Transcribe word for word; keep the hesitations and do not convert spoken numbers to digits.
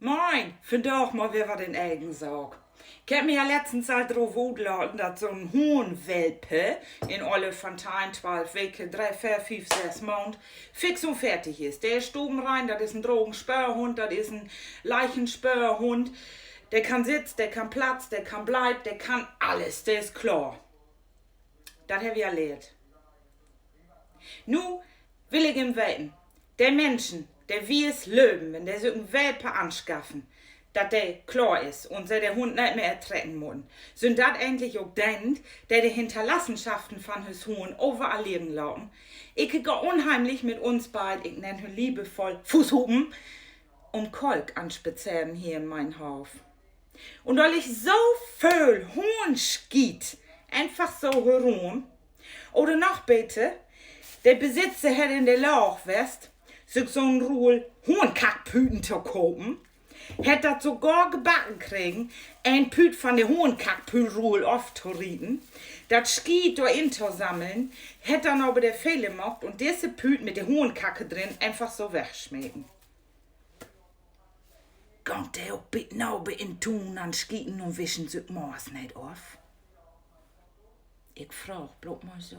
Moin, vandaag mal weer wat in egen Saak. Ik hebb mi ja letztens al dröver utlaten, dat so'n Hunnwelpe in Oller van teihn, twalf Weken, dree, veer, fief, sess Maand, fix un fertig is. De is stuvenrein, dat is en drogen Spöörhund, dat is en leichten Spöörhund. De kann Sitz, de kann Platz, de kann Bleib, de kann allens, de is klaar. Dat hebb wi ja lehrt. Nu will ik even weten, de Minschen, de wiss löven, wenn de sük en Welpe anschaffen, dat de klaar is un se de Hund neet mehr ertrecken mutten, sünd dat egentlich ok de, de de Hinterlassenschaften van hör Hunnwelpen överall liggen laten? Ik gah unheimlich mit uns beid, ik nenn hör lievevoll Fußhupen, um Kolk anspazeren hier in mien Hoff. Un dor liggt so vööl Hunnschiet eenfach so herum. Oder noch beter, de Besitzer hett in de Laag west, sük so'n Rull Hunnkackpüten to kopen, hett dat sogor gebacken kregen, en Püüt van de Hunnkackpütrull oftorieten, dat Schiet dor in to sammeln, hett denn aver de Fehler maakt un disse Püüt mit de Hunnkacke drin eenfach so wegsmeten. Gaht de ok bit naber in Tuun an schieten un wischen sük Moors neet of? Ik fraag blot mal so.